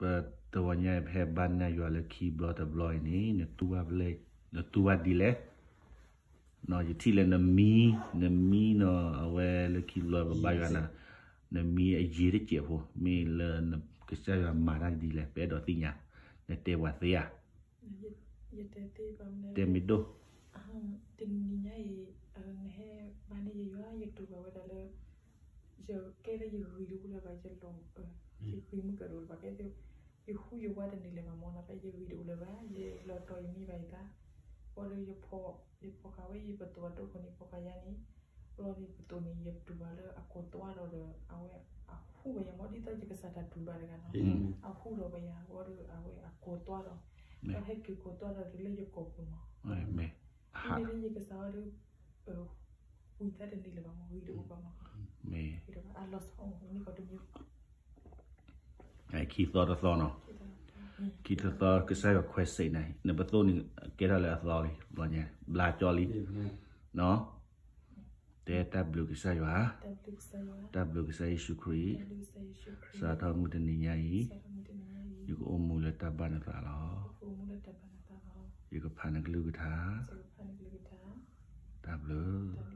တဂီၤညါအံၤ ပဟဲဘါန့ၢ်ယွၤလၢခံဘျီတဘျီအံၤန့ၣ် နတူၢ်ဘၣ်ဒ်လဲၣ်. ယထံၣ်လၢနမံ, နမံနီၤ အဝဲလၢခံဘျီပဘါယွၤနၤ, နမံအယံၤတစဲးဖိ မ့ၢ်လၢကစၢ်ယွၤမၤတၢ်ဒ်လဲၣ် ပအဲၣ်ဒိးသ့ၣ်ညါ, နတဲပှၤသ့ဧါ. တဲမ့ၢ်ဒိၣ်. တနံၤညါအံၤ နဟဲဘါန့ၢ်ယယွၤ ယတူၢ်ဘၣ်ဝဲဒၣ်လၢ ယကဲလၢယဂံၢ်တအိၣ်လၢၤဘၣ် ယလီၤ, ယဂံၢ်မုၢ်ကဒိၣ်လၢၤဘၣ် ကဲသ့ၣ်, ယဟူးယဝးတန့ၢ်လၢၤဘၣ်မ့ၢ်နီၤ ဖဲယဂံၢ်တအိၣ်လၢၤဘၣ် ယလီၤတီၤယမံဘၣ်ယသး, ဘၣ်ဒီး ယဖီၣ်ဃာ်ဝဲ ယပသးဒိၣ်ခိၣ်န့ၣ် ဖီၣ်ဃာ်ယၤန့ၣ်, ဘၣ်ဒီးန့ၣ် ပသိၣ်န့ၣ် ယတူၢ်ဘၣ်လၢအကိးသွါဒီးဒီး အဝဲအဟူးဝဲယၤမ့ၢ် ဒ်သိးယကစၢ်တၢ်တူၢ်ဘၣ်တဂၤနီၤ, အဟူးဒီးဝဲယၤ ဘၣ်ဒီး အဝဲအကိးသွါဒီး ဒီးဟဲက့ၤကိးသွါဒီးတုၤလၢယကိာ်ပူၤမ့ၢ် မ့ၢ်လၢယကစၢ်ဝဲဒီး ဝံသးတန့ၢ်လၢၤဘၣ်မ့ၢ် ဂံၢ်တအိၣ်ဘၣ်မ့ၢ် မ့ၢ် အလီၤဆီမ့ၢ် မ့ၢ်ကီးတမံၤ ခံသီတသီနီၤ, ခံသီတသီ ကစၢ်ယွၤခွဲးစ့းန့ၣ် နပသိၣ်န့ၣ် ကဲထီၣ်လၢအသီလံ ဘျီညါ ဘျါကၠီလံ, တဲတၢ်ဘျုးကစၢ်ယွၤ, တၢ်ဘျုးကစၢ်ယ့ၣ်ၡူးခရံာ်, စးထီၣ်မုၢ်တနံၤညါအံၤ, ယကအိၣ်မူလၢတၢ်ဘၣ်နသးလီၤ. ယကဖးနကလုၢ်ကထါ, တၢ်ဘျုး